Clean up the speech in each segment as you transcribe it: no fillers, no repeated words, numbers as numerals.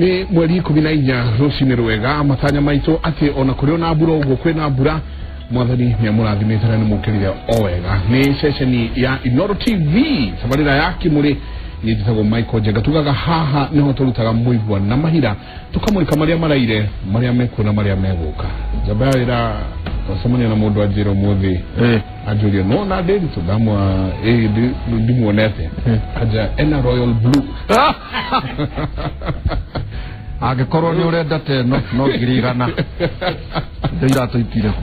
Nĩ mweri 14 rũcinĩ rwega matanya maitũ atĩ ona kũrĩ ona mbura ũguo kwĩna mbura mwathani nĩ amũrathimĩte na nĩ mũkĩrire o wega. Nĩ ceceni ya Inooro TV tabarĩra ya Kĩmũrĩ. Niĩ njĩtagwo Michael Njenga, tugaga haha nĩho tũrutaga mũigua na mahira tũkamũrĩka marĩa maraire, marĩa mekuo na marĩa megũka. Njamba ya wĩra twacemania na mũndũ anjĩra ũmũthĩ anjũria no na Ndĩritũ ndamwa ndimuonete anja ena royal blue. Angĩkorwo nĩ ũrenda teno no 100,000 ndio iratũitire kũ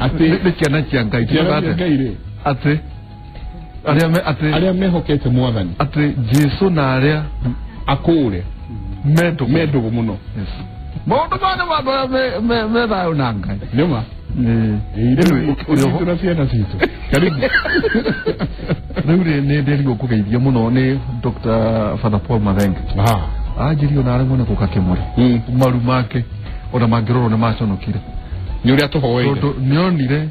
atĩ nĩ ciana cia Ngai. Ciana cia Ngai rĩ atĩ arĩa arĩa mehokete mwathani atĩ Jesu na arĩa akũre mendũgũ mũno. Maũndũ maya nĩ me thayũ na Ngai. Nĩma ũrĩa ciana citũ karibu. Rĩu rĩ nĩ ndĩrigwo kũgeithio mũno nĩ Dr. Father Paul Mathenge. Anjĩrio na aremwo nĩ gũka Kĩmũrĩ. Maru make ona mangĩrorwo nĩ maconokire nĩ ũrĩa tũhoeire tondũ nĩonire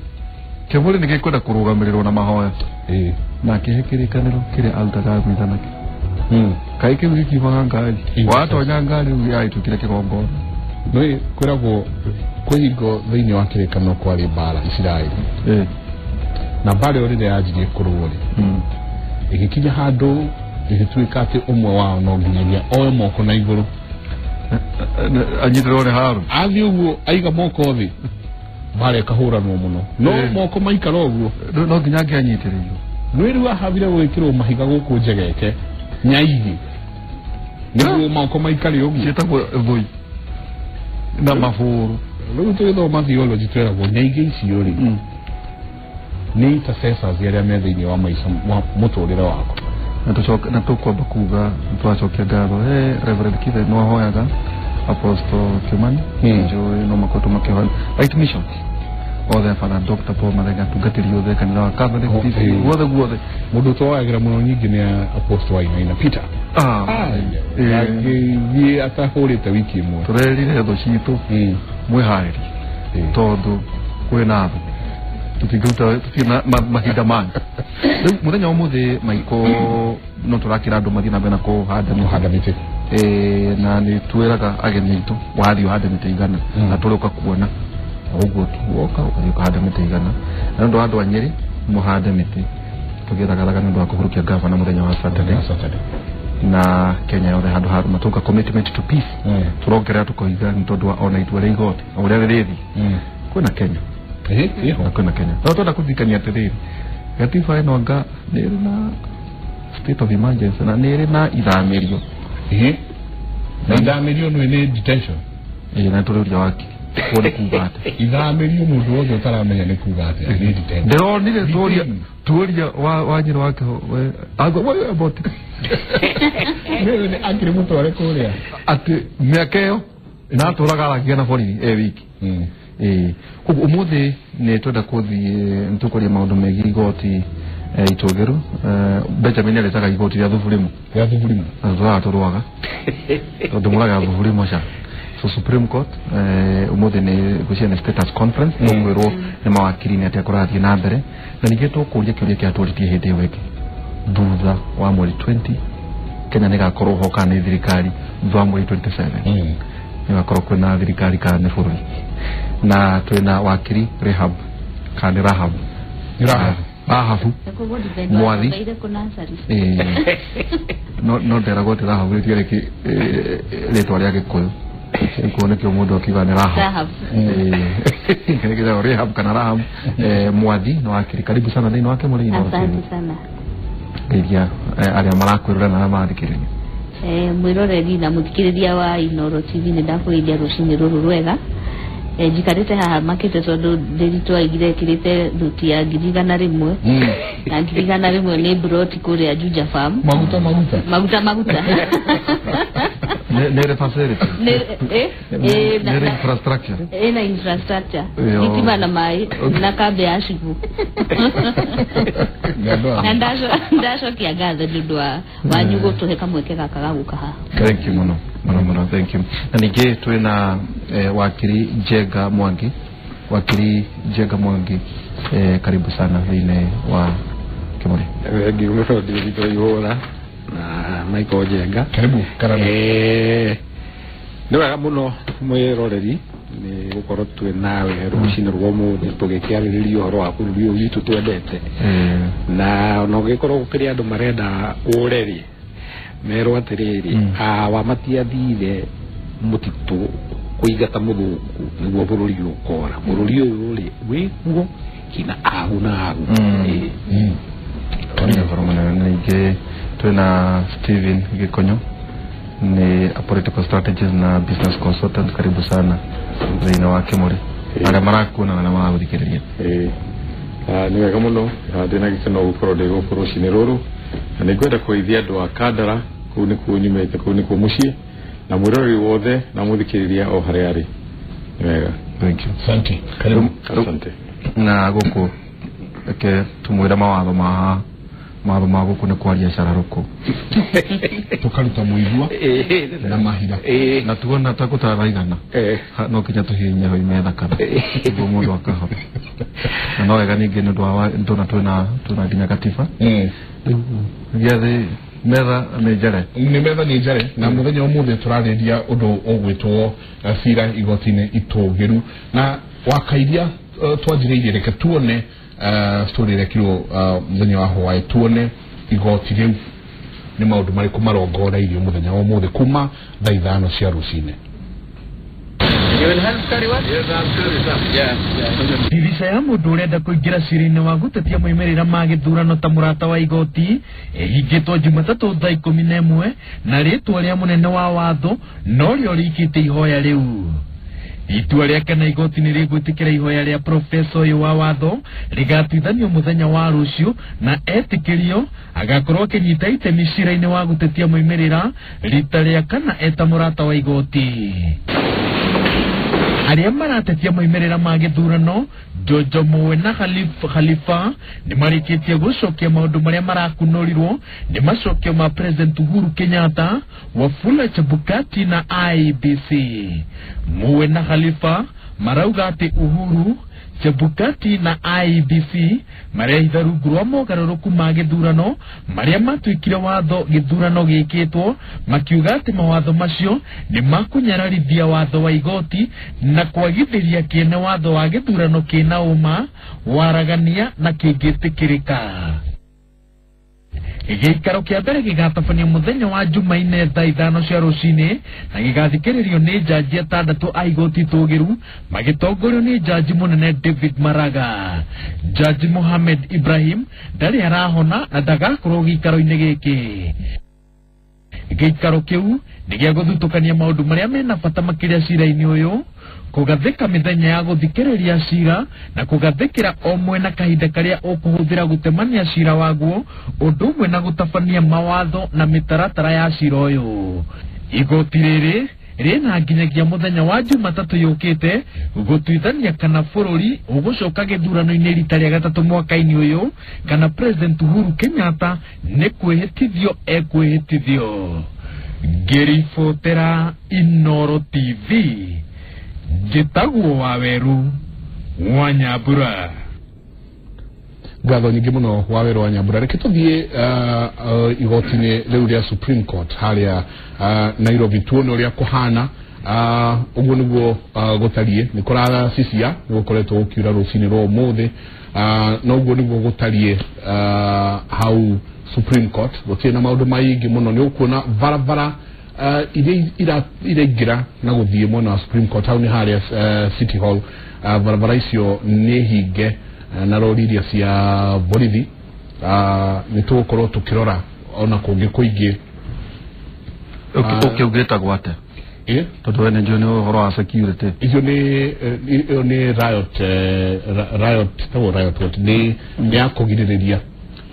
Kĩmũrĩ nĩ gĩkwenda kũrũgamĩrĩrwo na mahoya na akĩhe kĩrĩkanĩro kĩrĩa arutaga mitha nakĩo. Kaĩ kĩu gĩkiumaga ngari watonya ngari rĩu yagĩtuĩkire kĩgongona. Nĩ kwĩragwo kwĩ hingo thĩinĩ wa kĩrĩkanĩro kwarĩ mbara Isiraeli na mbara ĩyo rĩrĩa yanjirie kũrũo rĩ ĩgĩkinya handũ ĩgĩtuĩka atĩ ũmwe wao no nginyagia oe moko na igũrũ anyitĩrwo nĩ Harũ athiĩ ũguo aiga moko thĩ mbara ĩkahũranwo mũno no moko maikara ũguo no nginya angĩanyitĩrĩirwo. Nĩ rĩu ahabire gwĩkĩrwo mahiga gũkũ njegeke nyaigĩ nĩguo moko maikare ũguo ciĩtagwo thũi na mabũrũ. Rĩu tũgĩthoma theology twĩragwo nyaigĩ icio rĩ nĩ intercessors arĩa me thĩinĩ wa maica mũtũrĩre waku. Na tũkwamba kuga twacokia ngatho he Reverend Kithe no ahoyaga Apostle Kimani njũĩ no makoretwo makĩhoya Light Missions othe Father Dr. Paul Mathenge atungatĩri othe kanitha wa Catholic guothe guothe. Mũndũ twoyagĩra mũno nyingĩ nĩ Apostle Wainaina Peter agĩthiĩ atahũrĩte wiki ĩmwe. Tũrerire thũ citũ mwĩharĩrie tondũ kwĩna thũ tũtingĩruta tũtirĩ na mahinda mangĩ. Rĩu mũthenya wa ũmũthĩ Michael no tũrakĩra andũ mathiĩ na mbere na kũhanda mĩtĩ na nĩ twĩraga ageni aitũ wathiĩ ũhande mĩtĩ 100 na tũrĩũka kuona ũguo tu woka ũgathiĩ ũkahanda mĩtĩ 100 na nĩ ũndũ wa andũ a Nyĩrĩ mũhande mĩtĩ tũgĩthagathaga nĩ ũndũ wa kũhurũkia gavana mũthenya wa Saturday na Kenya yothe handũ haruma tũka commitment to peace tũrongerera tũkoiga nĩ tondũ wa ona itua rĩa igoti o ũrĩa rĩrĩthiĩ kwĩna Kenya kwĩna Kenya no twenda kũririkania atĩrĩrĩ gatiba ĩno anga nĩ ĩrĩ na state of emergency na nĩ ĩrĩ na ithamĩrio na ithamĩrio nĩ detention na tũrĩũria wakiri kuo nĩ kuga atĩa ithamĩrio mũndũ wothe ũtaramenya nĩ kuga atĩa nĩ detention. Ndĩronire tuoria wa Nyĩrĩ wake we about nĩ akĩrĩ mũtware kũrĩa atĩ mĩaka ĩyo na atũraga aragia na borithi e wiki. Koguo ũmũthĩ nĩ twenda kũthiĩ nĩ tũkũria maũndũ megiĩ igoti itũgĩru. Benjamin arĩtaga igoti rĩa Thuburimu na tũraga tũrũaga tondũ mũraga Thuburimu ca. So Supreme Court ũmũthĩ nĩ gwĩciria nĩ status conference tũkwĩrwo nĩ mawakiri nĩ atĩa kũrathiĩ na mbere na ningĩ tũkũria kĩũria kĩrĩa tũrĩtie hĩndĩ ĩyo ĩngĩ thutha wa mweri 20 Kenya nĩ ĩgakorwo ho kana nĩ thirikari thutha wa mweri 27 nĩ ĩgakorwo kwĩna thirikari kana nĩ bũrũri. Na twĩna wakiri Rahab kana nĩ Rahab Rahabu Mwathi no nderagwo atĩ Rahabu rĩtiarĩ rĩtwa rĩa Gĩkũyũ kuo nĩkĩo mũndũ akiuga nĩ Rahab nĩkĩo Rahab kana Rahab Mwathi nĩ wakiri karibu sana thĩinĩ wa Kĩmũrĩ. Asante sana geithia arĩa marakwĩrora na arĩa marathikĩrĩria. Mwĩroreri na mũthikĩrĩria wa Inooro TV nĩ ndakũgeithia rũcinĩ rũrũ rwega. Njikarĩte haha makĩte tondũ Ndĩritũ aigire ĩkĩrĩte thuti ya 100,000 na 100,000 nĩ broti kũrĩa Juja Farm. Maguta nĩ facility nĩ infrastructure ĩna infrastructure thitima na maĩ na kambi ya cibũ na ndacokia ngatho nĩ ũndũ wa wanyu gũtũhe kamweke gaka ga gũka haha. Thank you mũno mũno mũno, thank you. Na ningĩ twĩna wakiri Njenga Mwangi. Wakiri Njenga Mwangi karibu sana thĩinĩ wa Kĩmũrĩ. Thengiũ mũno Ndĩritũ Ihũra na Michael Njenga. Karibu karana. Nĩ wega mũno mwĩroreri nĩ gũkorwo twĩ nawe rũcinĩ rwa ũmũthĩ tũgĩkĩarĩrĩria ũhoro wa bũrũri ũyũ witũ twendete. Na ona ũngĩkorwo gũkĩrĩ andũ marenda ũre-rĩ, merwo atĩrĩrĩ, awa matiathire mũtitũ kũingata mũthũngũ nĩguo bũrũri ũyũ ũkora. Bũrũri ũyũ rĩ wĩkuo kina agu na agu. Nĩ ũhoro mũnene. Ningĩ twĩna Steven Gikonyo, ni a political strategist na business consultant. Karibu sana thĩinĩ wa Kĩmũrĩ arĩa marakuona na maragũthikĩrĩria. Nĩ wega mũno, ndĩna gĩkeno gũkorwo ndĩ gũkũ rũcinĩ rũrũ, na nĩ ngwenda kũgeithia andũ a Kandara, kũu nĩkuo nyumĩte, kũu nĩkuo mũciĩ, na mwĩroreri wothe na mũthikĩrĩria o harĩa arĩ. Nĩ wega. Thank you. Asante. Karibu. Asante. Na gũkũ reke tũmwĩre mawatho ma mawatho ma gũkũ nĩ kwaria cararũkũ tukaruta mũigua na mahira na tuona ta gũtaraigana no kinya tũhihinye hoime thakame nĩguo mũndũ akahona. Na no wega ningĩ nĩ ũndũ wa ndona twĩna nginya katiba rĩu gĩathĩ metha nĩ njare. Nĩ metha nĩ njare, na mũthenya ũmũthĩ tũrarĩria ũndũ ũgwĩtwo cira igoti-inĩ itũgĩru na wakairia twanjĩrĩirie. Reke tuone story ĩrekirwo mũthenya wa hwaĩ, tuone igoti rĩu nĩ maũndũ marĩkũ marongoreirio mũthenya wa ũmũthĩ kuma thaa 5 cia rũcinĩ. Ndirica ya mũndũ ũrenda kũingĩra cira-inĩ wa gũtetia moimĩrĩra ma gĩthurano ta mũrata wa igoti ĩhingĩtwo Jumatatũ thaa 11 na rĩtwa rĩa mũnene wa watho norĩo rĩikĩte ihoya rĩu. Itua rĩa kana igoti nĩ rĩgwĩtĩkĩra ihoya rĩa profesa ũyũ wa watho rĩgatuithanio mũthenya wa rũciũ, na etĩkĩrio agakorwo akĩnyita itemi cira-inĩ wa gũtetia moimĩrĩra rita rĩa kana eta mũrata wa igoti. Arĩa maratetia moimĩrĩra ma gĩthurano Jojo Moe na Khalifa nĩ marĩkĩtie gũcokia maũndũ marĩa marakunũrirwo nĩ macokio ma President Uhuru Kenyatta, Wafula Chebukati na IEBC. Moe na Khalifa marauga atĩ Uhuru, Chebukati na IEBC marehitha rungu rwa mogarũrũku ma gĩthurano marĩa matuĩkire watho gĩthurano gĩkĩtwo, makiuga atĩ mawatho macio nĩ makũnyararithia watho wa igoti na kwagithĩria kĩene watho wa gĩthurano kĩna ũma, waragania na kĩngĩtĩkĩrĩka. Gĩikaro kĩa mbere gĩgatabanio mũthenya wa Jumaine thaa 5 cia rũcinĩ na gĩgathikĩrĩrio nĩ njanji 6 a igoti tũgĩru magĩtongorio nĩ njanji mũnene David Maraga. Jaji Mohamed Ibrahim ndarĩ arahona na ndagakorwo gĩikaro-inĩ gĩkĩ. Gĩikaro kĩu nĩ gĩa gũthutũkania maũndũ marĩa mena bata makĩria cira-inĩ ũyũ, kũgathĩka mĩthenya ya gũthikĩrĩria cira na kũgathĩkĩra o mwena kahinda karĩa ũkũhũthĩra gũtemania cira waguo, ũndũ ũmwe na gũtabania mawatho na mĩtaratara ya cira ũyũ. Igoti rĩrĩ rĩna nginyagia mũthenya wa Jumatatũ yũkĩte gũtuithania kana bũrũri ũgũcoka gĩthurano-inĩ rita rĩa gatatũ mwaka-inĩ ũyũ kana President Uhuru Kenyatta nĩ kwĩhĩtithio ekwĩhĩtithio. Ngĩribotera Inooro TV, njĩtagwo Waweru wa Nyambura. Ngatho nyingĩ mũno Waweru wa Nyambura. Reke tũthiĩ igoti-inĩ rĩu rĩa Supreme Court harĩa Nairobi tuone ũrĩa kũhana. Ũguo nĩguo gũtariĩ, nĩ kũracisia, nĩ gũkoretwo gũkiura rũcinĩ rwa ũmũthĩ, na ũguo nĩguo gũtariĩ hau Supreme Court. Gũtirĩ na maũndũ maingĩ mũno, nĩ ũkuona barabara iria iraingĩra na gũthiĩ mwena wa Supreme Court hau nĩ harĩa City Hall. Barabara icio nĩ hinge na rori iria cia borithi. Nĩ tũgũkorwo tũkĩrora ona kũngĩ kũingĩ. Ũkĩũgĩtagwo atĩa? Tondũ we nĩ njũĩ nĩ ũhoro wa security. Icio nĩ ĩyo nĩ riot, riot tagwo riot what, nĩ ya kũgirĩrĩria.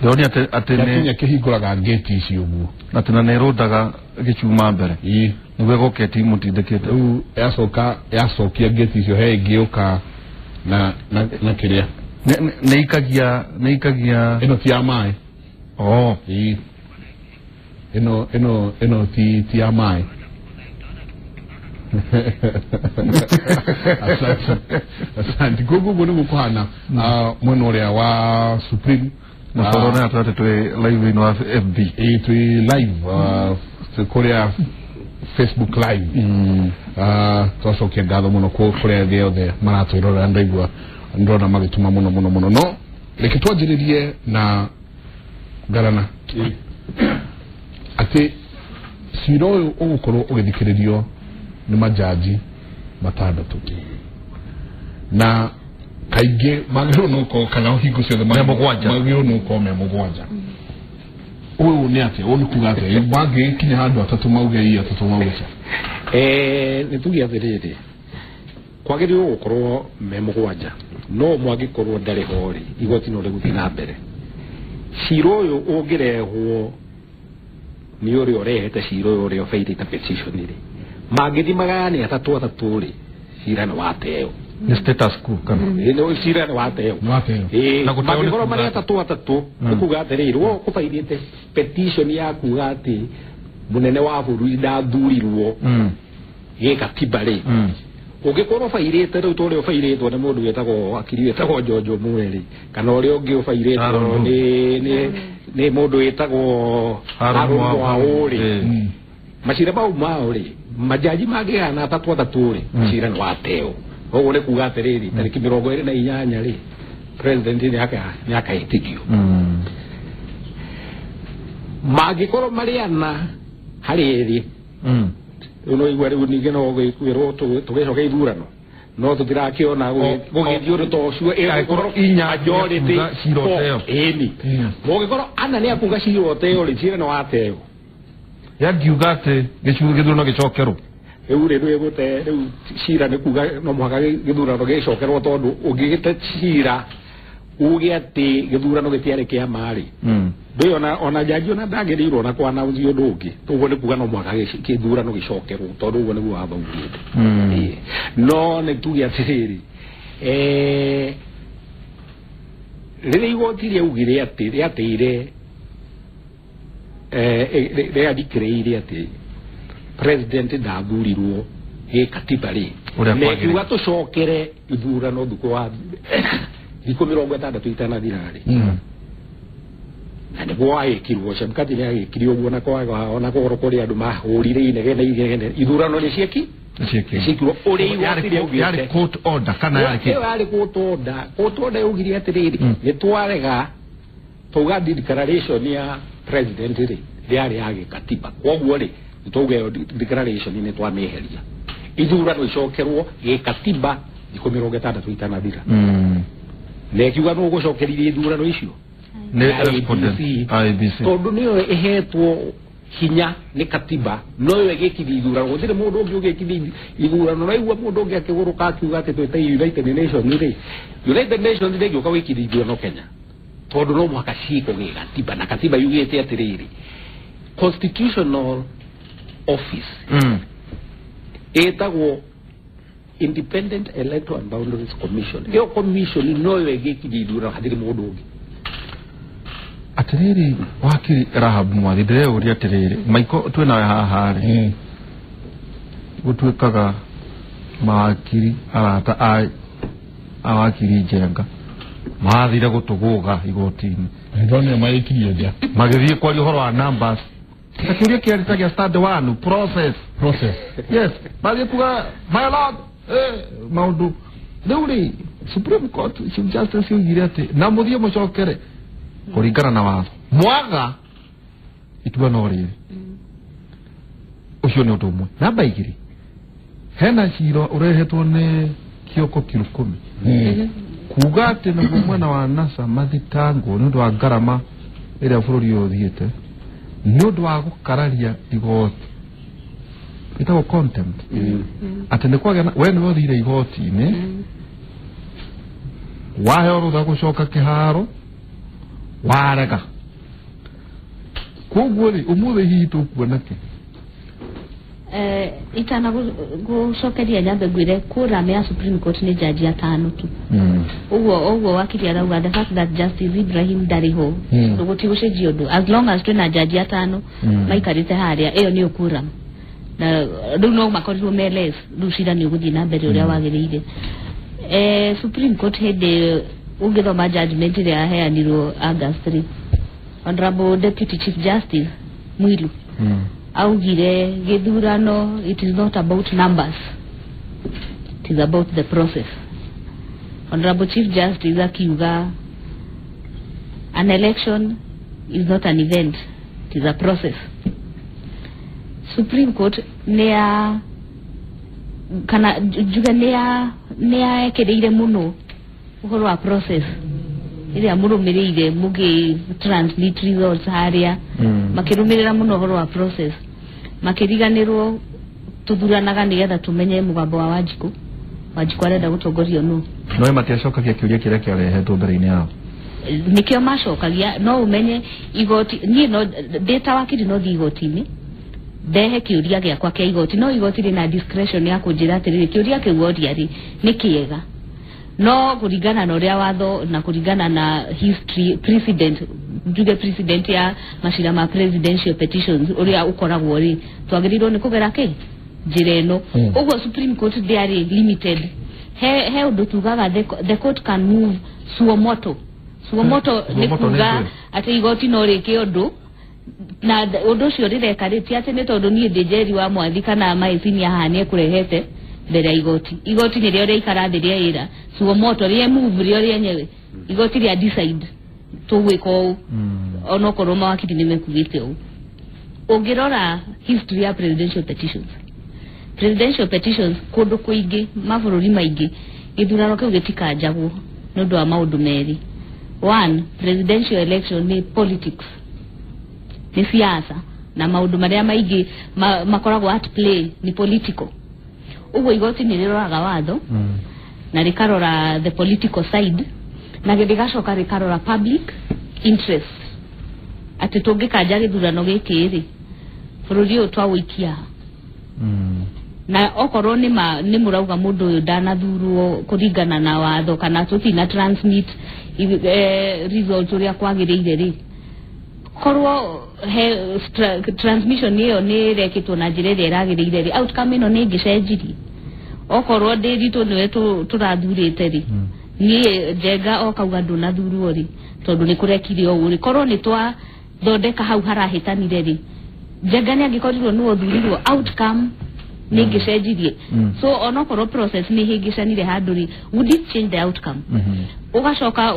Ndĩronio atĩ nĩ Gĩakinya kĩhingũraga ngĩti icio ũguo. Atĩ na nĩ ĩrũndaga gĩchuma mbere. Nĩguo ĩgoka ĩtimũtindĩkĩte. Rĩu yacoka yacokia ngĩti icio he ĩngĩ yũka na kĩrĩa. Nĩ ikagia ĩno ti ya maĩ. Oh. Ĩno ti ya maĩ. Asante. Koguo ũguo nĩguo kũhana mwena ũrĩa wa Supreme. Na tondũ nĩ atĩ twĩ live-inĩ wa FB. Ĩĩ, twĩ live kũrĩa Facebook Live. Twacokia ngatho muno kũrĩa thĩ yothe maratwĩrorera, ndaigua ndona magĩtuma muno muno muno. No reke twanjĩrĩrie na ngarana atĩ cira ũyũ ũgũkorwo ũgĩthikĩrĩrio nĩ majaji matandatũ, na kaingĩ magĩrĩirwo nĩ gũkorwo kana hingo ciothe magĩrĩirwo nĩ gũkorwo me mũgwanja. Ũyũ nĩ atĩa? Ũũ nĩ kuga atĩa? Mangĩkinya handũ atatũ mauge ii, atatũ mauge ca. Nĩ tuge atĩrĩrĩ, kwagĩrĩirwo gũkorwo me mũgwanja, no ũmwe angĩkorwo ndarĩ ho rĩ, igoti no rĩgũthiĩ na mbere. Cira ũyũ ũngĩrehwo nĩ ũrĩa ũrehete cira ũyũ ũrĩa ũbairĩte petition rĩ, mangĩthiĩ magayane atatũ atatũ rĩ, cira nĩ wateo. Nĩ status quo kana? Nĩ cira nĩ wateo. Mangĩkorwo marĩ atatũ atatũ, nĩ kuga atĩrĩrĩ, we ũkũbairĩte petition ya kuga atĩ mũnene wa bũrũri ndathurirwo gĩkatiba rĩ, ũngĩkorwo ũbairĩte rĩu ta ũrĩa ũbairĩtwo nĩ mũndũ wĩtagwo wakiri wĩtagwo Njonjo Mue rĩ, kana ũrĩa ũngĩ ũbairĩtwo nĩ mũndũ wĩtagwo Aaron Mwaũ rĩ, macira mau mao rĩ, majaji mangĩgana atatũ atatũ rĩ, cira nĩ wateo. Ũguo nĩ kuga atĩrĩrĩ, tarĩki 28 rĩ, president nĩ akahĩtithio. Mangĩkorwo marĩ ana harĩ erĩ, rĩu no igua rĩu ningĩ no gwĩrwo tũgĩcoka ithurano, no tũtirakĩona gũgĩthiĩ ũndũ ta ũcio, ĩgũkorwo majority ĩni. Mũngĩkorwo ana nĩ akuga cira ũteo rĩ, cira nĩ wateo. Yangiuga atĩ gĩthurano gĩcokerwo. Rĩu rĩ rĩgũte rĩu cira nĩ kuga no mũhaka gĩthurano gĩcokerwo, tondũ ũngĩgĩte cira uge atĩ gĩthurano gĩtiarĩ kĩa ma rĩ, ndũĩ ona jaji ona ndagĩrĩirwo ona kwana ũndũ ũngĩ. Ũguo nĩ kuga no mũhaka gĩthurano gĩcokerwo, tondũ ũguo nĩguo watho ugĩte. No nĩ tuge atĩrĩrĩ, rĩrĩa igoti rĩaugire atĩ rĩatĩire rĩandikĩrĩire atĩ president ndathurirwo gĩkatiba rĩ, na ĩkiuga tũcokere ithurano thukũ wa thikũ 60 itanathira rĩ, na nĩguo wagĩkirwo. Chebukati nĩ agĩkire ũguo, na kwaga ona kũhoro kũrĩ andũ mahũrire inegene inegene, ithurano nĩ ciekirwo ũrĩa igoti rĩaugĩte. Yarĩ court order kana yarĩ kĩ? Ĩyo yarĩ court order. Court order yaugire atĩrĩrĩ, nĩ twarega twauga declaration ya president rĩ ndĩarĩ ya gĩkatiba, kwoguo rĩ nĩtwauga ĩyo declaration nĩ twamĩeheria, ithurano icokerwo gĩkatiba thikũ 60 itanathira. Na ĩkiuga nũ ũgũcokerithia ithurano icio? Nĩ respondent IEBC, tondũ nĩyo ĩhetwo hinya nĩ katiba, noyo ĩgĩkithia ithurano. Gũtirĩ mũndũ ũngĩ ũgĩkithia ithurano. Naigua mũndũ ũngĩ akĩgũrũka akiuga atĩ twĩte United Nations rĩ, United Nations ndĩngĩũka gwĩkithia ithurano Kenya, tondũ no mũhaka ciĩkwo gĩgatiba, na katiba yugĩte atĩrĩrĩ, constitutional office ĩtagwo Independent Electoral and Boundaries Commission. Ĩyo commission noyo ĩgĩkithia ithurano, hatirĩ mũndũ ũngĩ. Atĩrĩrĩ, wakiri Rahab Mwathi, ndĩreũria atĩrĩrĩ, Maiko twĩnawe haha rĩ, gũtuĩkaga mawakiri arata a wakiri Njenga mathire gũtũgũga igoti-inĩ, ndonire magĩkirie nja, magĩthiĩ kwaria ũhoro wa numbers. Kĩũria kĩarĩ ta gĩa stand one process. Yes, mathiĩ kuga my lord, maũndũ rĩu rĩ, Supreme Court Chief Justice oigire atĩ na mũthiĩ mũcokere kũringana na watho, mwaga itua no rĩrĩ. Ũcio nĩ ũndũ ũmwe. Namba igĩrĩ, hena cira ũrehetwo nĩ Kioko Kirukumi kuga atĩ naguo mwena wa NASA mathitangwo nĩ ũndũ wa ngarama ĩrĩa bũrũri ũyũ ũthiĩte nĩ ũndũ wa gũkararia igoti, ĩtagwo contempt, atĩ nĩ kwagĩa we nĩwe ũthire igoti-inĩ, waheo rũtha gũcoka kĩharo, warega. Koguo rĩ, ũmũthĩ hihi tũkuona kĩ? Itana gũcokeria nyambe ngwĩre quorum ya Supreme Court nĩ jaji atano tu. Ũguo wakiri arauga the fact that Justice Ibrahim ndarĩ ho gũtigũcenjia ũndũ, as long as twĩna jaji atano maikarĩte harĩa, ĩyo nĩyo quorum. Na rĩu no makorirwo me less, rĩu cira nĩ ũgũthiĩ na mbere ũrĩa wagĩrĩire. Supreme Court hĩndĩ ũngĩthoma judgment ĩrĩa yaheanirwo August 3, Honorable Deputy Chief Justice Mwilu Augire gĩthurano it is not about numbers, it is about the process. Honorable Chief Justice akiuga an election is not an event, it is a process. Supreme Court nĩ ya kana njuge nĩ ya ekereire mũno ũhoro wa process ĩrĩa mũrũmĩrĩire mũgĩ transmit results harĩa, makĩrũmĩrĩra mũno ũhoro wa process, makĩriganĩrwo tũthuranaga nĩgetha tũmenye mũgambo wa Wanjikũ. Wanjikũ arenda gũtongorio nũ. No matiacokagia kĩũria kĩrĩa kĩarehetwo mbere-inĩ yao. Nĩkĩo macokagia. No ũmenye igoti, niĩ no ndĩ ta wakiri no thiĩ igoti-inĩ ndehe kĩũria gĩakwa kĩa igoti, no igoti rĩna discretion ya kũnjĩra atĩrĩrĩ, kĩũria kĩu woria rĩ nĩ kĩega, no kũringana na ũrĩa watho na kũringana na history precedent, njuge precedent ya macira ma presidential petitions ũrĩa ũkoragwo rĩ, twagĩrĩirwo nĩ kũgera kĩ njĩra ĩno. Ũguo Supreme Court ndĩarĩ limited. He ũndũ tugaga the court can move suo moto. Suo moto nĩ kuga atĩ igoti no rĩke ũndũ na ũndũ ũcio rĩreka rĩ ti atĩ nĩ tondũ niĩ ndĩ Njeri wa Mwathi kana Maithini haha nĩ ekũrehete mbere ya igoti. Igoti nĩrĩo rĩaikara thĩ rĩaĩra suo moto rĩe move rĩo rĩenyewe, igoti rĩa decide tũgwĩka ũũ onokorwo mawakiri nĩ mekugĩte ũũ. Ũngĩrora history ya presidential petitions, presidential petitions kũndũ kũingĩ mabũrũri maingĩ gĩthurano kĩu gĩtikanjagwo nĩ ũndũ wa maũndũ merĩ. One, presidential election nĩ politics, nĩ siasa, na maũndũ marĩa maingĩ makoragwo at play nĩ political. Ũguo igoti nĩ rĩroraga watho na rĩkarora the political side na rĩgacoka rĩkarora public interest, atĩ tũngĩkanja gĩthurano gĩkĩ rĩ bũrũri ũyũ twaũikia. Na okorwo nĩ mũrauga mũndũ ũyũ ndanathurwo kũringana na watho kana tũtina transmit result ũrĩa kwagĩrĩire rĩ, korwo he transmission ĩyo nĩ ĩrekĩtwo na njĩra ĩrĩa ĩragĩrĩire rĩ, outcome ĩno nĩ ĩngĩcenjirie. Okorwo Ndĩritũ nĩwe tũrathurĩte rĩ, niĩ Njenga okauga ndũnathurwo rĩ tondũ nĩ kũrekire ũũ rĩ, korwo nĩ twathondeka hau harahĩtanire rĩ, Njenga nĩ angĩkorirwo nĩwe ũthurirwo, outcome nĩ ĩngĩcenjirie. So onokorwo process nĩ ĩhĩngĩcanire handũ rĩ, would it change the outcome? Ũgacoka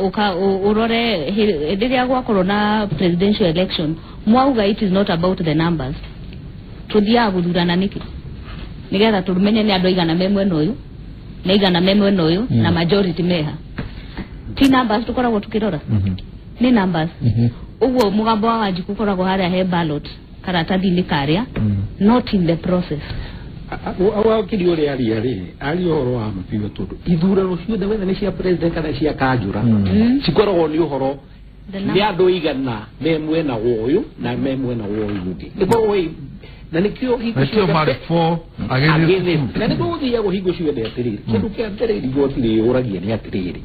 ũrore rĩrĩa gwakorwo na presidential election, mwauga it is not about the numbers, tũthiaga gũthurana nĩkĩ? Nĩgetha tũmenye nĩ andũ aigana me mwena ũyũ na aigana me mwena ũyũ na majority meha. Ti numbers tũkoragwo tũkĩrora, nĩ numbers. Ũguo mũgambo wa Wanjikũ ũkoragwo harĩa he ballot karatathi-inĩ karĩa, not in the process. Wakiri ũrĩa aria rĩ, aria ũhoro wa mabiũ tondũ ithurano ciothe wetha nĩ cia president kana cia kanjũra cikoragwo nĩ ũhoro nĩ andũ igana me mwena wa ũyũ na me mwena wa ũyũ ũngĩ. Ĩkoragwo na nĩkĩo hingo ciothe na nĩkĩo gũthiagwo hingo ciothe atĩrĩrĩ, kĩndũ kĩa mbere igoti rĩũragia nĩ atĩrĩrĩ,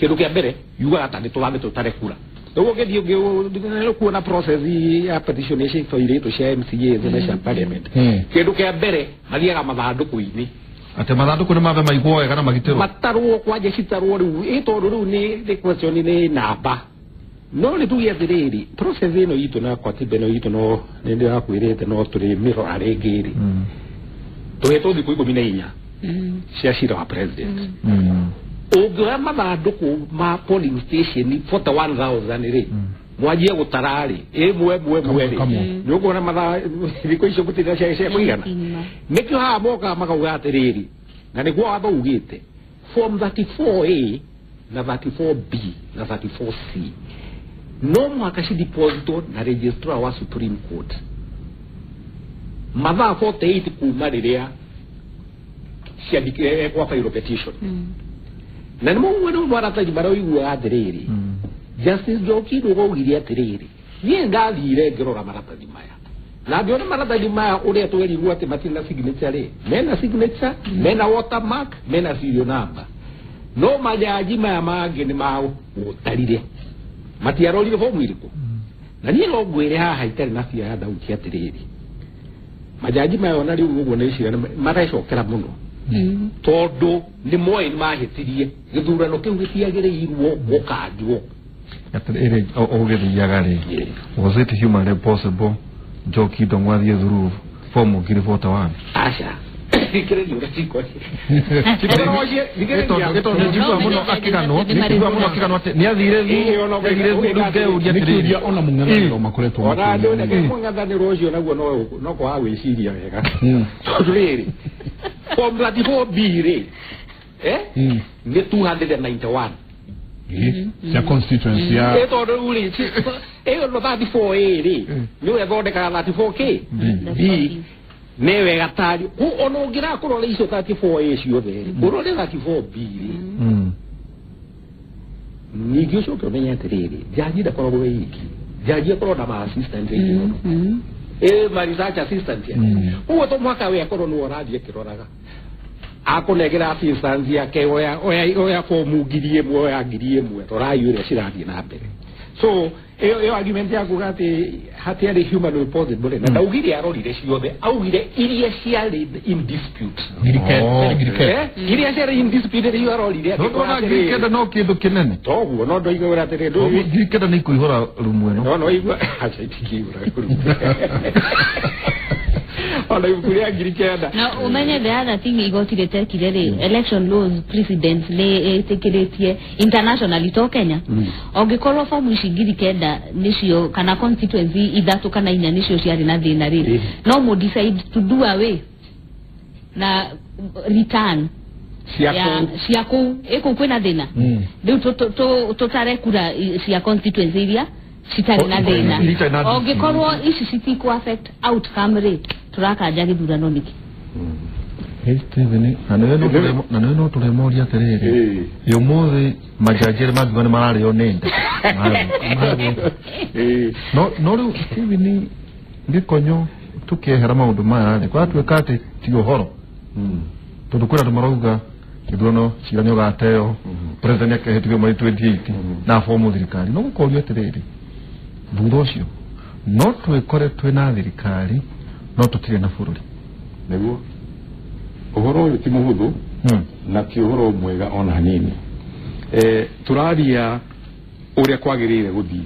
kĩndũ kĩa mbere yugaga ta nĩ tũrambe tũtare kura. Ũguo ũngĩthiĩ kuona process ya petition ici twairĩtwo cia MCA na cia parliament, kĩndũ kĩa mbere mathiaga mathandũkũ-inĩ, atĩ mathandũkũ nĩ mambe maigwo wega na magitĩrwo, matarwo kwanja citarwo rĩu ĩ tondũ rĩu nĩ question nĩ namba. No nĩ tuge atĩrĩrĩ, process ĩno itũ na katiba ĩno itũ no nĩ ndĩrakwĩrĩte no tũrĩmĩrora rĩngĩ rĩ, tũhetwo thikũ 14 cia cira wa president. Ũngĩoya mathandũkũ ma polling station 41,000 rĩ, mwanjie gũtara rĩ ĩmwe ĩmwe ĩmwe rĩ, nĩ ũkuona mathaa thikũ icio gũtirĩ cia kũigana. Nĩkĩo haha mokaga makauga atĩrĩrĩ, na nĩguo watho ugĩte form 34A na 34B na 34C no mũhaka cidepositwo na registrar wa Supreme Court mathaa 48 kuma rĩrĩa ciandĩkire kwa file petition. Na nĩ mũguo nĩ maratathi marĩa ũiguaga atĩrĩrĩ, Justice Njoki Ndũgũ augire atĩrĩrĩ, niĩ ndathire ngĩrora maratathi maya na ngĩona maratathi maya ũrĩa twerirwo atĩ matirĩ na signature rĩ, mena signature, mena watermark, mena serial number, no majaji maya mangĩ nĩ magũtarire, matiarorire bomu irĩkũ. Na niĩ no ngwĩre haha itarĩ na bia ya thauti atĩrĩrĩ, majaji maya ona rĩu ũguo nĩ ciana marecokera mũno tondũ nĩ moĩ nĩ mahĩtirie gĩthurano kĩu gĩtiagĩrĩirwo gũkanjwo. Atĩrĩrĩ, ũgĩthiaga rĩ, was it humanly possible Njoki Ndong'o athiĩ through form 041? Aca. Thikĩrĩria ũrĩa Njigua mũno akĩganwo, njigua mũno akĩganwo atĩ nĩ athire through ngeuria atĩrĩrĩ ona mũng'ethanĩro makoretwo ona ndũ mũng'ethanĩro ũcio naguo no kwaga gwĩciria wega. Tondũ rĩrĩ form 34B rĩ nĩ 291 cia constituency ya tondũ rĩu rĩ ĩyo no 34A rĩ nĩwe ĩthondekaga 34K B nĩ wega tarĩ ona ũngĩrakũrora icio 34A ciothe rĩ ũrore 34B rĩ ningĩ ũcoke ũmenye atĩrĩrĩ jaji ndakoragwo e iki, jaji akorwo na ma assistant aingĩ mũno, ma research assistant. Ũguo to mũhaka we akorwo nĩwe ũrathiĩ akĩroraga akũnengera assistant yake oya fomu 1000 oya 1000 rorai ũrĩa cirathiĩ na mbere. So ĩyo argument ya kuga atĩ hatiarĩ humanly possible na ndaugire arorire ciothe, augire iria ciarĩ in dispute, iria ciarĩ in dispute rĩu arorire. Ndona 9,000 no kĩndũ kĩnene toguo no ndoiga ũrĩa atĩrĩ 9,000 nĩ ikũihũra rumu ĩno no igua acha itikĩihũra rumu ona ibuku rĩa 9,000. Na umenye the other thing igoti rĩtekire rĩ, election laws precedents nĩ ĩtĩkĩrĩtie internationally to Kenya. Ũngĩkorwo fomu ici 9,000 nĩcio kana constituency 3 kana 4 nĩcio ciarĩ na thĩna rĩ, no mũ decide to do away na return cia kũu ĩkũu kwĩna thĩna. Rĩu tũtare kura cia constituency iria citarĩ na thĩna. Ũngĩkorwo ici citikũ affect outcome rĩ, turakanja gĩthurano nĩkĩ? Steven, na nĩwe no tũremoria atĩrĩrĩ ũmũthĩ majaji arĩa mangiuga nĩ mararĩo nĩ nda. No rĩu Steven Gĩkonyo tũkĩehera maũndũ maya rĩ, kwatuĩka atĩ ti ũhoro tondũ kwĩna andũ marauga gĩthurano cira nĩ ũgateo, president akehĩtithio mweri 28 na bomu thirikari. No gũkorio atĩrĩrĩ thutha ũcio no twĩkore twĩna thirikari no tũtirĩ na bũrũri. Nĩguo ũhoro ũyũ ti mũhũthũ na ti ũhoro mwega ona hanini. Tũraria ũrĩa kwagĩrĩire gũthiĩ,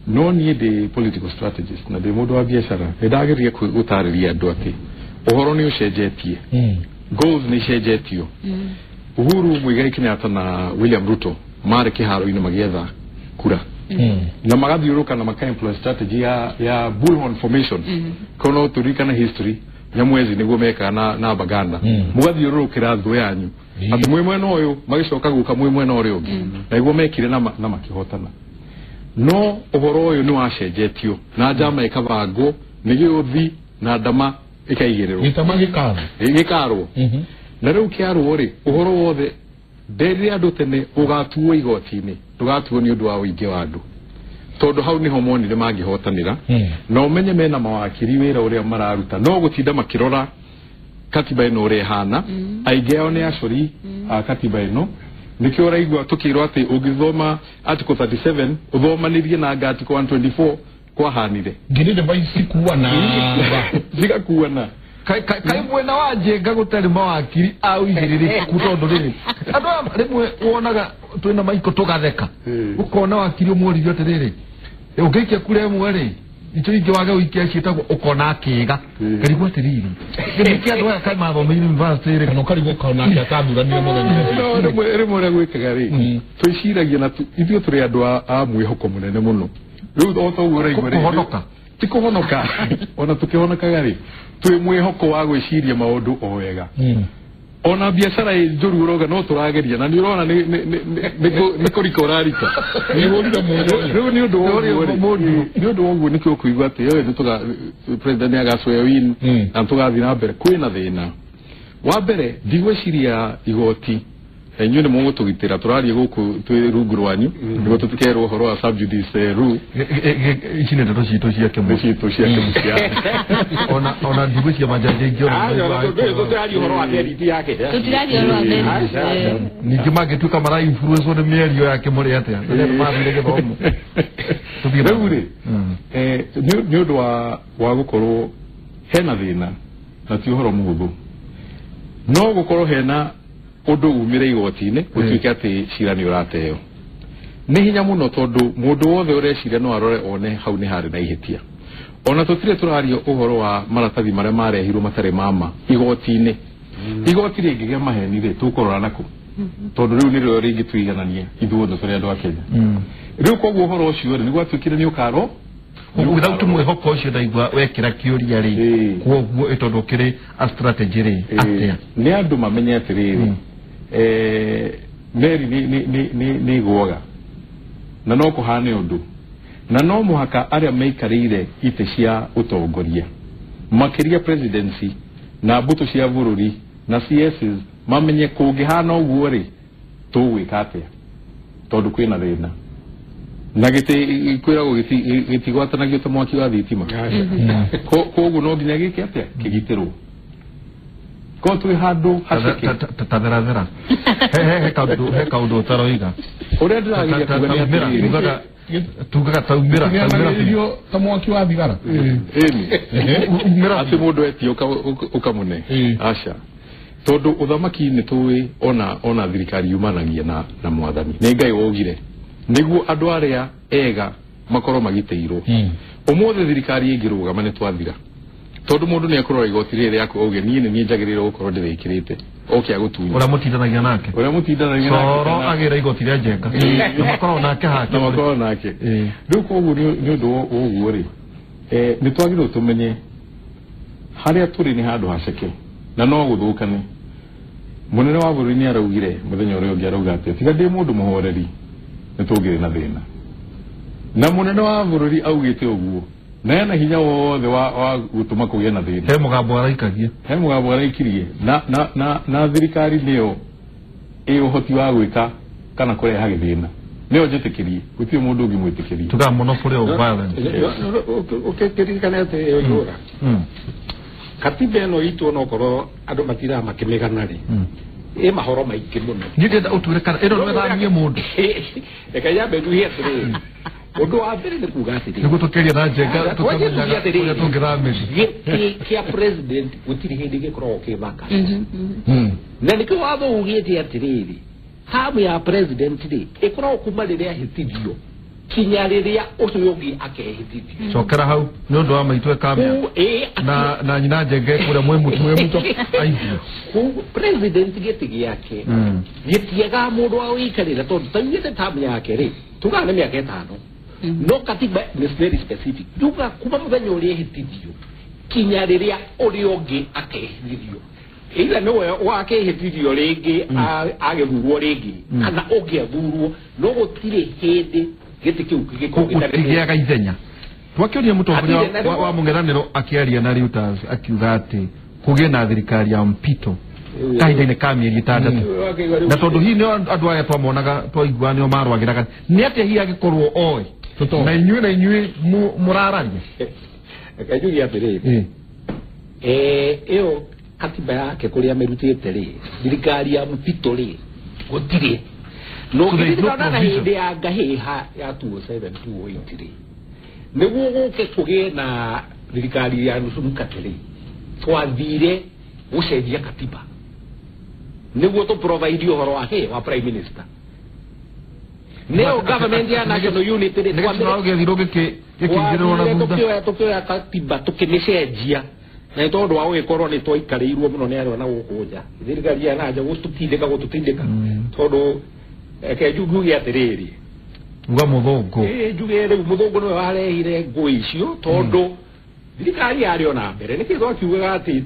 no niĩ ndĩ political strategist na ndĩ mũndũ wa biacara, nĩ ndagĩrĩire gũtarĩria andũ atĩ ũhoro nĩ ũcenjetie, goals nĩ icenjetio. Uhuru Muigai Kenyatta na William Ruto marĩ kĩharo-inĩ magĩetha kura na magathiũrũka na maka employ strategy ya bullhorn formation. Kono turirikana history Nyamwezi nĩguo mekaga na Baganda, mũgathiũrũrũkĩra thũ yanyu atĩ mwĩ mwena ũyũ magĩcoka gũka mwĩ mwena ũrĩa ũngĩ, na nĩguo mekire na makĩhotana. No ũhoro ũyũ nĩ wacenjetio na njama ĩkabangwo nĩ gĩũthi na ndama ĩkaigĩrĩrwo gĩtama gĩkarwo. Na rĩu kĩarwo rĩ, ũhoro wothe nderire andũ tene ũgatuo igoti-inĩ, ndũgatuo nĩ ũndũ wa ũingĩ wa andũ, tondũ hau nĩho monire mangĩhotanĩra. Na ũmenye mena mawakiri wĩra ũrĩa mararuta no gũtinda makĩrora katiba ĩno ũrĩa ĩhana. Aingĩ ao nĩ acori a katiba ĩno, nĩkĩo ũraigua tũkĩrwo atĩ ũngĩthoma article 37 ũthomanĩrie na anga article 124 kwahanire ngiri device kuana zigakuana kai mwena wa njenga gũtarĩ mawakiri a ũigĩrĩrĩku tondũ rĩrĩ andũ aya rĩmwe wonaga twĩna maiko tũgatheka, ũkona wakiri ũmworirie atĩrĩrĩ ũngĩikia kura ĩmwe rĩ icio ingĩ wage ũikia ciĩtagwo ũkona akĩga ngarigwo atĩrĩrĩ nĩkĩ andũ aya kaĩ mathomeire university rĩ kana ũkarigwo ũkona atĩ atathuranire mũthenya. Rĩmwe ũrĩa gwĩkaga rĩ, twĩciragia na ithuĩ tũrĩ andũ a mwĩhoko mũnene mũno. Rĩu o ta ũguo ũraigua rĩ, kũhonoka ti kũhonoka, ona tũkĩhonokaga rĩ twĩ mwĩhoko wa gwĩciria maũndũ o wega. Ona biacara ĩ njũru ũrauga no tũrageria na nĩ ũrona nĩ kũrika ũrarika. Rĩu nĩ ũndũ wa ũguo nĩkĩo ũkũigua atĩ ĩĩ president nĩ agacoya win na tũgathiĩ na mbere. Kwĩna thĩna wa mbere, ndigwĩciria igoti na inyuĩ nĩ mũgũtũgitĩra, tũraria gũkũ twĩ rungu rwanyu nĩguo tũtikerwo ũhoro wa sub judice rule. Ici nĩ ndeto citũ cia kĩmũciĩ citũ cia kĩmũciĩ, ona ndigwĩciria majaji aingĩ ona tũtiraria ũhoro wa merit yake, tũtiraria ũhoro wa merit. Ningĩ mangĩtuĩka mara influence nĩ mĩario yake mũrĩ atĩa rĩrĩa mathire gĩthomo. Rĩu rĩ nĩ ũndũ wa gũkorwo hena thĩna na ti ũhoro mũhũthũ, no gũkorwo hena ũndũ umire igoti-inĩ gũtuĩke atĩ cira nĩ ũrateo nĩ hinya mũno, tondũ mũndũ wothe ũreciria no arore one hau nĩ harĩ na ihĩtia. Ona tutire turaria uhoro wa maratathi maria marehirwo matari mama igoti-inĩ. Igoti rĩngĩgĩa maheni rĩ tũkũrora naku tondu riu nĩrĩo rĩngĩ tuigananie ithuothe tũrĩ andũ a Kenya. Rĩu koguo ũhoro ũcio rĩ nĩguo atuĩkire nĩ ũkaro without mwĩhoko ũcio ndaigua wekĩra kĩũria rĩ koguo ĩtondũ kĩrĩ a strategy rĩ atĩa nĩ andũ mamenye atĩrĩrĩ meri nĩ ĩgũaga na no kũhane ũndũ na no mũhaka arĩa maikarĩire itĩ cia ũtongoria makĩria presidency na mbũtũ cia bũrũri na CSs mamenye kũngĩhana ũguo rĩ tũgwĩka atĩa tondũ kwĩna thĩna na gĩtĩ kwĩragwo gĩtigwatanagio ta mwaki wa thitima koguo no nginya gĩke atĩa kĩgitĩrwo ko twĩ handũ haceke tatherathera he kaũndũ ũtaroiga ũrĩa ndĩrageria kuga nĩ atĩrĩrĩ tugaga taumĩra irio ta mwaki wa thigara ĩni atĩ mũndũ etie ũkamũne aca tondũ ũthamaki nĩ tũĩ ona thirikari yumanagia na mwathani nĩ Ngai waugire nĩguo andũ arĩa ega makorwo magitĩirwo. Ũmũthĩ thirikari ĩngĩrũgama nĩ twathira tondũ mũndũ nĩ ekũrora igoti rĩrĩ rĩaku auge niĩ nĩ niĩ njagĩrĩirwo gũkorwo ndĩrĩkĩrĩte oke agũtunya ũrĩa mũtindanagia nake coro agĩra igoti rĩa Njenga na makorwo nake hake na makorwo nake. Rĩu koguo nĩ ũndũ wa ũguo rĩ nĩ twagĩrĩirwo tũmenye harĩa tũrĩ nĩ handũ haceke na no gũthũkane. Mũnene wa bũrũri nĩ araugire mũthenya ũrĩa ũngĩ arauga atĩ tiga ndĩ mũndũ mũhoreri nĩ tũngĩrĩ na thĩna na mũnene wa bũrũri augĩte ũguo na ena hinya wothe wa gũtũma kũgĩe na thĩna. He mũgambo araikagia he mũgambo araikirie na thirikari nĩyo ĩ ũhoti wa gwĩka kana kũreha gĩthĩna nĩyo njĩtĩkĩrie gũtirĩ mũndũ ũngĩmwĩtĩkĩria tugaga monopoly of violence. Ũkĩririkane atĩ ĩyũra katiba ĩno itũ onokorwo andũ matiraga makĩmĩgana rĩ ĩ mahoro maingĩ mũno. Niĩ ndĩrenda ũtwĩre kana ĩno no ĩthamie mũndũ. Reke nyambe njuhe atĩrĩrĩ ũndũ wa mbere nĩ kuga atĩrĩrĩ nĩguo tũkĩaria na Njenga tũkamenyaga ũrĩa tũngĩthamĩria gĩtĩ kĩa president gũtirĩ hĩndĩ gĩkoragwo kĩ vacant na nĩkĩo watho ugĩte atĩrĩrĩ term ya president rĩ ĩkoragwo kuma rĩrĩa ahĩtithio kinya rĩrĩa ũcio ũngĩ akehĩtithio. Cokera hau nĩ ũndũ wa maitũ ekamĩa na nyina Njenge kũrĩa mwĩ aiguo koguo president gĩtĩ gĩake gĩtiagaga mũndũ wa gũikarĩra tondũ taugĩte term yake rĩ tugaga nĩ mĩaka ĩtano no katiba nĩ very specific yuga kuma mũthenya ũrĩa ehĩtithio kinya rĩrĩa ũrĩa ũngĩ akehĩtithio either nĩwe wakehĩtithio rĩngĩ agĩthurwo rĩngĩ kana ũngĩ athurwo no gũtirĩ hĩndĩ gĩtĩ kĩu gĩgĩkorwo gũtigĩaga ithenya. Twakĩũria mũtongoria wa mũng'ethanĩro akĩaria na Reuters akiuga atĩ kũgĩe na thirikari ya mpito kahinda-inĩ ka mĩeri ĩtandatũ na tondũ hihi nĩo andũ aya twamonaga twaiguaga nĩo marwagĩraga nĩ atĩa hihi angĩkorwo oĩ na inyuĩ mũrararia. Reke njuge atĩrĩrĩ ĩyo katiba yake kũrĩa amĩrutĩte rĩ thirikari ya mpito rĩ gũtirĩ no kĩririkana na hĩndĩ ya ngahĩha ya 2007 2008 rĩ nĩguo gũke kũgĩe na thirikari ya nusu mkate rĩ twathire gũcenjia katiba nĩguo tũ provide ũhoro wake wa prime minister nĩyo government ya national unity rĩ gĩthirwo gĩkĩingĩrĩrwo na thutha tũkĩoya katiba tũkĩmĩcenjia na nĩ tondũ wa gũgĩkorwo nĩ twaikarĩirwo mũno nĩ arĩa na gũkũ nja thirikari ya na nja gũtũtindĩka tondũ reke njuge atĩrĩrĩ uga mũthũngũ njuge rĩu mũthũngũ nĩwe warehire ngũĩ icio tondũ thirikari yarĩ ona mbere nĩkĩ twakiugaga atĩ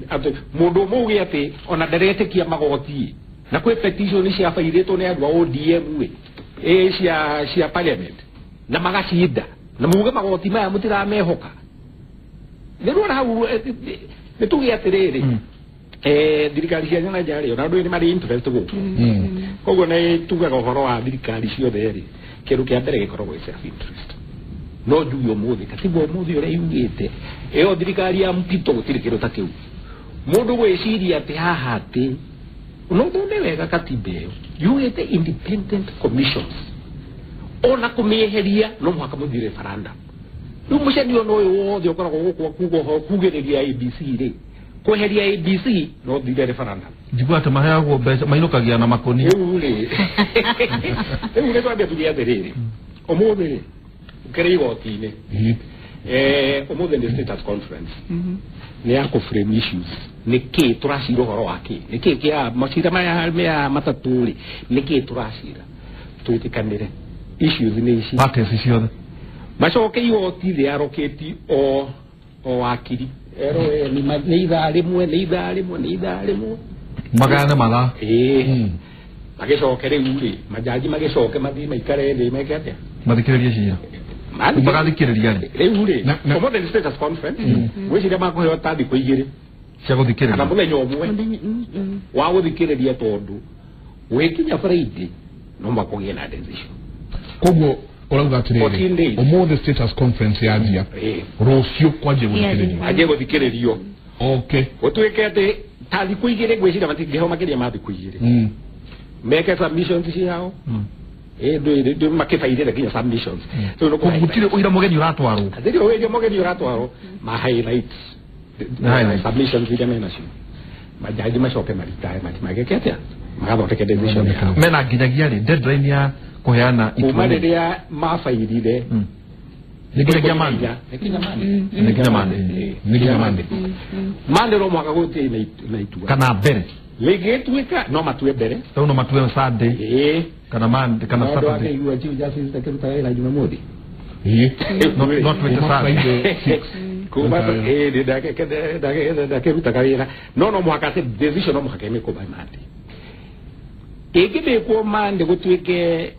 mũndũ ũmwe uge atĩ ona ndaretĩkia magoti na kwĩ petition ciabairĩtwo nĩ andũ a ODM ĩ cia parliament na magacinda na muge magoti maya mũtiramehoka nĩ ruona hau nĩ tuge atĩrĩrĩ thirikari cia na nja rĩ ona andũ nĩ marĩ interest gũkũ koguo nĩ tugaga ũhoro wa thirikari ciothe rĩ kĩndũ kĩa mbere gĩkoragwo gĩ self interest no njuge ũmũthĩ katiba ũmũthĩ ũrĩa yugĩte ĩyo thirikari ya mpito gũtirĩ kĩndũ ta kĩu mũndũ gwĩciria atĩ haha atĩ no thome wega katiba ĩyo yugĩte independent commissions ona kũmĩeheria no mũhaka mũthiĩ referendum rĩu mũcemanio ona ũyũ wothe ũkoragwo gũkũ kugĩrĩria ABC rĩ kweheria ABC no thire referendum njigua atĩ maheagwo mbeca mainũkagia na makũnia rĩu rĩ rĩu nĩ twambia tuge atĩrĩrĩ ũmũthĩ rĩ ũkĩrĩ igoti-inĩ Umuthi ni status conference. Ni ya ku frame issues. Ni ki turacira uhoro wa ki? Ni ki kia macira maya mea matatu ri? Ni ki turacira? Twitikanire. Issues ni ici. Parties ciothe. Macoke igoti rĩarokĩti o wakiri. Ero ni ithaa rĩmwe, ni ithaa rĩmwe, ni ithaa rĩmwe. Magayane mathaa. Magĩcoke rĩu rĩ, majaji magĩcoke mathiĩ maikare thĩ meke atĩa? Mathikĩrĩrie cira. Magathikĩrĩria rĩ. Rĩu rĩ, ũmũthĩ nĩ status conference. Ngwĩciria makũheo ta thikũ igĩrĩ cia gũthikĩrĩria. Kana mũthenya ũmwe wa gũthikĩrĩria tondũ gwĩkinya Friday no makũgĩe na decision. Koguo ũrauga atĩrĩrĩ, ũmũthĩ status conference yanjia, rũciũ kwanjia gũthikĩrĩrio. Anjie gũthikĩrĩrio. Okay. Gũtuĩke atĩ ta thikũ igĩrĩ ngwĩciria matingĩheo makĩria ma thikũ igĩrĩ. Meke submissions ciao. Ndũ makĩbairĩre nginya submissions. Gũtirĩ ũira mũgeni ũratwarwo. Hatirĩ ũira mũgeni ũratwarwo. Ma highlights. Submissions iria menacio. Majaji macoke maritae mageke atĩa? Magathondeke decision yao. Mena nginyagia rĩ deadline ya kuheana itua. Kuma rĩrĩa mabairire. Nĩ nginyagia Monday. Nĩ nginya Monday. Nĩ nginya Monday. Nĩ nginya Monday. Monday no mũhaka gũthiĩ na itua. Kana mbere. Rĩngĩtuĩka no matue mbere. Rĩu no matue Sunday. Kana Monday kana Saturday. Andũ akĩigua Chief Justice akĩruta wĩra Jumamothi. No tuĩte Sunday. Kuma ndakĩrutaga wĩra. No no mũhaka atĩ decision no mũhaka ĩmĩkwo by Monday. Ĩngĩmĩkwo Monday gũtuĩke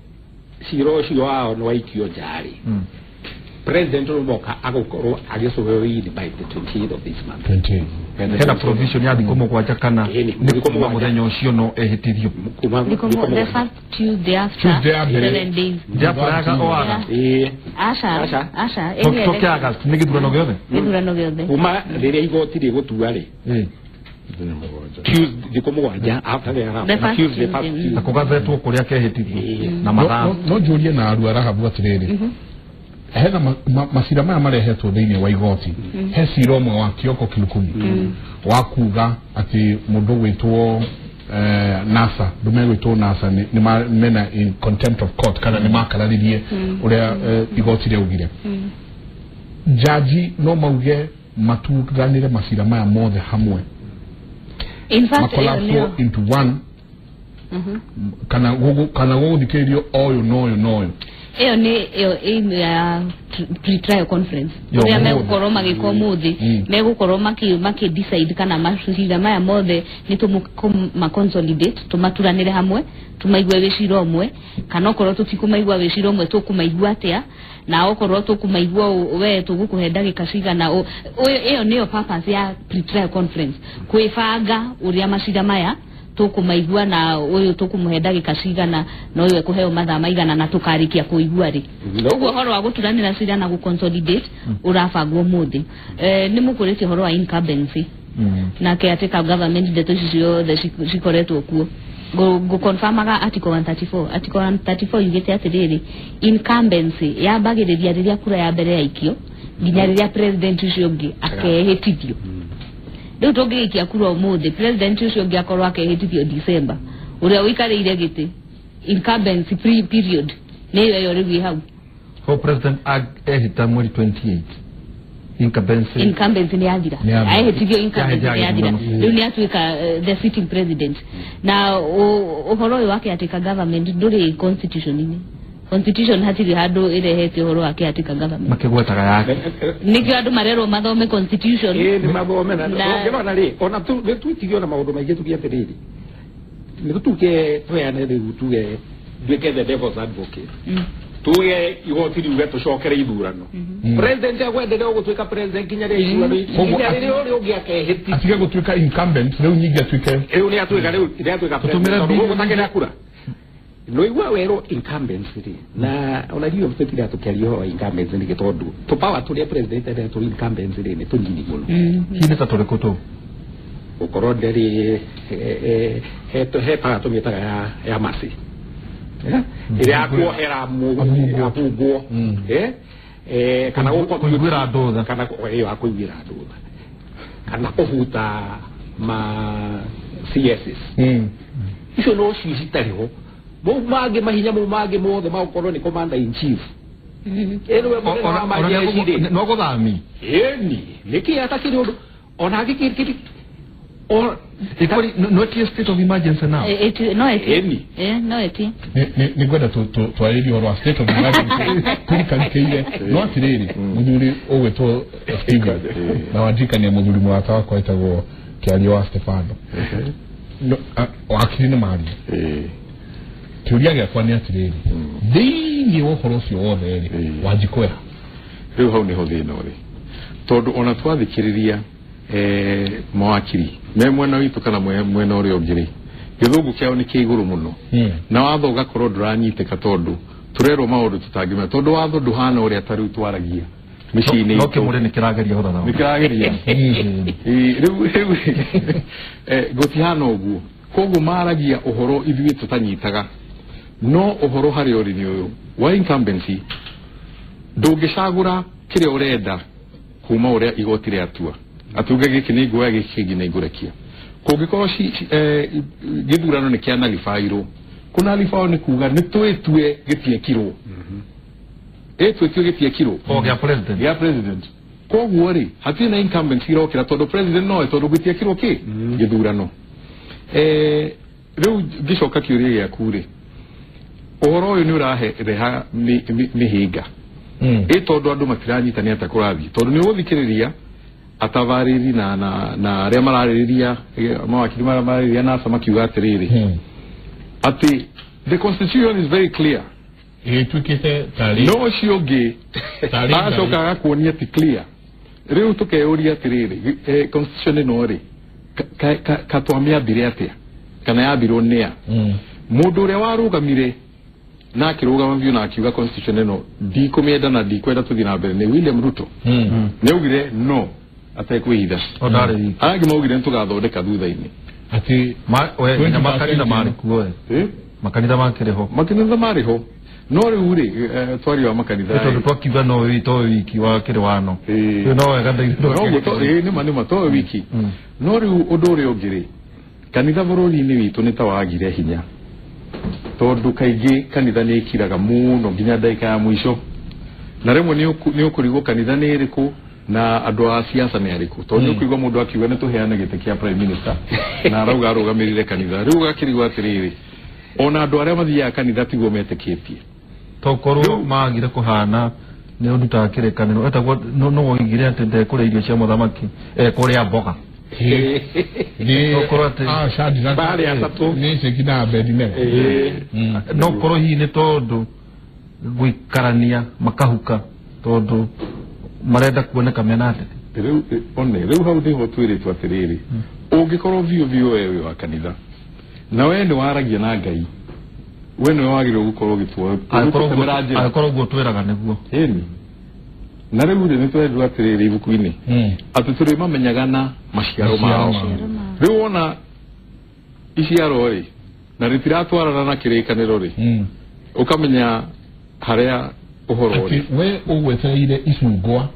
cira ũcio wao nĩ waikio nja rĩ, President no mũhaka agũkorwo agĩcũhĩrwo in by the 28th of this month. 28. Hena provision ya thikũ mũgwanja kana nĩ kuma mũthenya ũcio no ehĩtithio. The first Tuesday after 7 days. Ndiakoraga o aga. Aca. Aca. Toke August nĩ gĩthurano gĩothe. Gĩthurano gĩothe. Kuma rĩrĩa igoti rĩgũtua rĩ. Tuesday thikũ mũgwanja after the Tuesday first Tuesday. Na kũgathetwo kũrĩa kehĩtithio na mathaa. No njũrie na arua Rahabu atĩrĩrĩ. Hena macira maya marehetwo thĩinĩ wa igoti. He cira ũmwe wa Kioko Kilukumi wa kuga atĩ mũndũ gwĩtwo NASA, andũ megwĩtwo NASA nĩ mena in contempt of court kana nĩ makararirie ũrĩa igoti rĩaugire. Jaji no mauge matuganĩre macira maya mothe hamwe. In fact, makolapswo into one. Kana gũgũthikĩrĩrio ũyũ na ũyũ na ũyũ. Ĩyo nĩ ĩyo aim ya pre-trial conference. Ũrĩa megũkorwo magĩka ũmũthĩ, megũkorwo makĩ decide kana macira maya mothe nĩ tũma consolidate, tũmaturanĩre hamwe, tũmaigue wĩcira ũmwe, kana okorwo tũtikũmaigua wĩcira ũmwe tũkũmaigua atĩa, na okorwo tũkũmaigua we tũgũkũhe ndagĩka cigana. Ĩyo nĩyo purpose ya pre-trial conference, kwĩbanga ũrĩa macira maya tũkũmaigua na ũyũ tũkũmũhe ndagĩka cigana na ũyũ ekũheo mathaa maigana na tũkarĩkia kũigua rĩ. Ũguo ũhoro wa gũturanĩra cira na gũconsolidate ũrabangwo ũmũthĩ. Nĩ mũkũrĩtie ũhoro wa incumbency na caretaker government ndeto ici ciothe cikoretwo kuo. Ngũconfirmaga article 134. Article 134 yugĩte atĩrĩrĩ, incumbency yambagĩrĩria rĩrĩa kura ya mbere yaikio nginya rĩrĩa president ũcio ũngĩ akehĩtithio. Rĩu tũngĩgĩikia kura ũmũthĩ, president ũcio ũngĩ akorwo akehĩtithio December, ũrĩa ũikarĩire gĩtĩ incumbency period nĩ ĩyo ĩyo rĩu ĩ hau. Ho president ehĩta mweri 28 incumbency nĩ yathira. Ahĩtithio incumbency nĩ yathira. Rĩu nĩ atuĩka the sitting president. Na ũhoro ũyũ wa caretaker government ndũrĩ constitution-inĩ. Constitution hatirĩ handũ ĩrehete ũhoro wa caretaker government. Makĩgwetaga yake. Nĩkĩo andũ marerwo mathome constitution. Nĩ mathome na ũngĩrona rĩ, ona nĩtwĩtigio na maũndũ maingĩ tuge atĩrĩrĩ. Nĩ tuge tweane rĩu tuge nduĩke the devil's advocate. Tuge igoti riuge tũcokere ithurano. President agwenderea gũtuĩka president nginya rĩrĩa ithurano nginya rĩrĩa ũrĩa ũngĩ akehĩtithio. Atige gũtuĩka incumbent rĩu nyingĩ atuĩke. Rĩu nĩ atuĩka rĩu nĩ atuĩka president tondũ gũtakĩrĩa kura. Noigua werwo incumbency rĩ, na ona ndiũĩ tũtira tũkĩaria ũhoro wa incumbency nĩkĩ tondũ tũpower tũrĩa president endete tũrĩ incumbency rĩ nĩ tũnini mũno. Hihi nĩ ta tũrĩkũ tũu? Gũkorwo ndarĩ he power tũmĩtaga ya mercy. Ĩrĩa ya kuohera abungwo. Kana kũiguĩra andũ tha. Kana ĩyo ya kũiguĩra andũ tha. Kana kũbuta ma CSs. Icio no cio citarĩ ho. Mau mangĩ mahinya mau mangĩ mothe magũkorwo nĩ commander in chief. Ĩrwe mũnene wa majeshi rĩ no gũthami ĩni nĩkĩ atakĩrĩ ũndũ ona angĩkĩrĩ or Ikori no ti state of emergency now. No eti. Eni. No eti. Nĩ ngwenda twarĩrie ũhoro wa state of emergency tũrikarikĩire no atĩrĩrĩ mũthuri ũgwĩtwo Steven na wandirikania mũthuri mũrata wakwa wĩtagwo Kĩario wa Stefano wakiri nĩ maria kĩũria gĩakwa nĩ atĩrĩrĩ thĩinĩ wa ũhoro ũcio wothe rĩ Wanjikũ rĩu hau nĩho thĩna ũrĩ tondũ ona twathikĩrĩria mawakiri me mwena witũ kana mwena ũrĩa ũngĩ rĩ gĩthũngũ kĩao nĩ kĩa igũrũ mũno na watho ũgakorwo ndũranyitĩka tondũ tũrerwo maũndũ tũtangĩmenya tondũ watho ndũhana ũrĩa ta rĩu twaragia mĩciĩ-inĩ no kĩmũrĩ nĩ kĩrageria gũthathaũra nĩ kĩrageria rĩu gũtihana ũguo koguo maragia ũhoro ithuĩ tũtanyitaga no ũhoro harĩa ũrĩ nĩ ũyũ wa incumbency ndũngĩcagũra kĩrĩa ũrenda kuma ũrĩa igoti rĩatua atuge gĩkĩ nĩ nguoya gĩkĩ kĩngĩ nĩ ngũrekia kũngĩkorwo gĩthurano nĩ kĩa nalifairwo kũnalifairwo nĩ kuga nĩ twĩtue gĩtiekirwo ĩtwĩtue gĩtiekirwo o gĩa president gĩa president koguo rĩ hatirĩ na incumbent irokĩra tondũ president nowe tondũ gĩtiekirwo kĩ gĩthurano rĩu ngĩcoka kĩũria gĩaku rĩ ũhoro ũyũ nĩ ũrareha mĩhĩnga ĩ tondũ andũ matiranyita nĩ atĩa kũrathiĩ tondũ nĩ ũgũthikĩrĩria atabarĩri na arĩa mararĩrĩria mawakiri marĩa mararĩrĩria NASA makiuga atĩrĩrĩ atĩ the constitution is very clear ĩtuĩkĩte tarĩ no ũcio ũngĩ agacoka agakuonia ti clear rĩu tũkeyũria atĩrĩrĩ constitution ĩno rĩ katwamĩambire atĩa kana yambirwo nĩa mũndũ ũrĩa warũgamire na akĩrũgama biũ na akiuga constitution ĩno ndikũmĩenda na ndikwenda tũthiĩ na mbere nĩ William Ruto nĩ augire no atekwĩhitha arĩa angĩ maugire nĩtũgathondeka thutha-inĩ atĩ nginya makanitha marĩ kuo makanitha makĩrĩ ho makanitha marĩ ho no rĩu rĩ twario wa makanitha tondũ twakiuga no to wiki wa kĩrĩ wano no wega nĩma nĩma to wiki no rĩu ũndũ ũrĩa ũngĩ rĩ kanitha bũrũri-inĩ witũ nĩ ta wagire hinya tondũ kaingĩ kanitha nĩ ĩkiraga mũno nginya ndagĩka ya mũico na rĩmwe nĩ ũkũrigwo kanitha nĩ ĩrĩkũ na andũ a siasa nĩ arĩkũ tondũ nĩ ũkũigua mũndũ akiuga nĩ tũheane gĩtĩ kĩa prime minister na arauga arũgamĩrĩre kanitha rĩu ũgakĩrigwo atĩrĩrĩ ona andũ arĩa mathiaga kanitha tiguo metĩkĩtie tokorwo magire kũhana nĩ ũndũ ta kĩrĩkanĩro etagwo no woigire atĩ ndekũrĩa irio cia mũthamaki ekũrĩa mboga no korwo hihi nĩ tondũ gũikarania makahuka tondũ marenda kuoneka mena ateti rĩu one rĩu hau nĩho twĩrĩtwo atĩrĩrĩ ũngĩkorwo biũ biũ we wĩ wa kanitha na we nĩ waragia na Ngai we nĩwe wagĩrĩirwo gũkorwo ũgĩtua angĩkorwo ũguo twĩraga nĩguo ĩni na rĩu rĩ nĩ twerirwo atĩrĩrĩ ibuku-inĩ atĩ tũrĩmamenyaga na maciaro mao rĩu wona iciaro rĩ na rĩtiratwarana na kĩrĩkanĩro rĩ ũkamenya harĩa ũhoro ũrĩ we ũgwetereire icungwa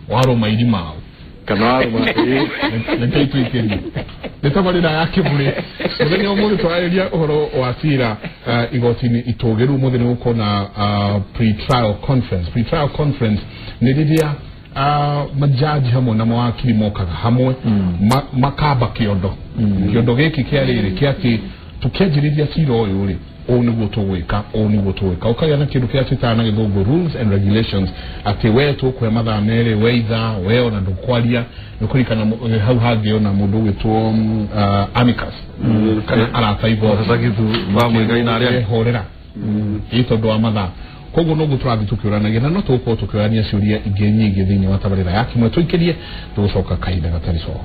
warũma irimao kana warũma reke itwĩkĩrie nĩ tabarĩra ya kĩmũrĩ mũthenya ũmũthĩ twarĩria ũhoro wa cira igoti-inĩ itũgĩru ũmũthĩ nĩ gũkorwo na pre-trial conference pre-trial conference nĩ rĩrĩa majaji hamwe na mawakiri mokaga hamwe makamba kĩondo kĩondo gĩkĩ kĩa rĩrĩ kĩa atĩ tũkĩanjĩrĩria cira ũyũ rĩ ũũ nĩguo tũgwĩka ũũ nĩguo tũgwĩka ũkagĩa na kĩndũ kĩrĩa twĩtaga na gĩthũngũ rules and regulations atĩ we tũkũhe mathaa merĩ we ithaa we ona ndũkwaria nĩkũririkana hau hangĩ ona mũndũ ũgwĩtwo amicus kana arata igohorera ĩ tondũ wa mathaa koguo noguo tũrathiĩ tũkĩũranagia na no tũgũkorwo tũkĩũrania ciũria ingĩ nyingĩ thĩinĩ wa tabarĩra ya kĩmwe tũikĩrie tũgũcoka kahinda gatarĩ coho.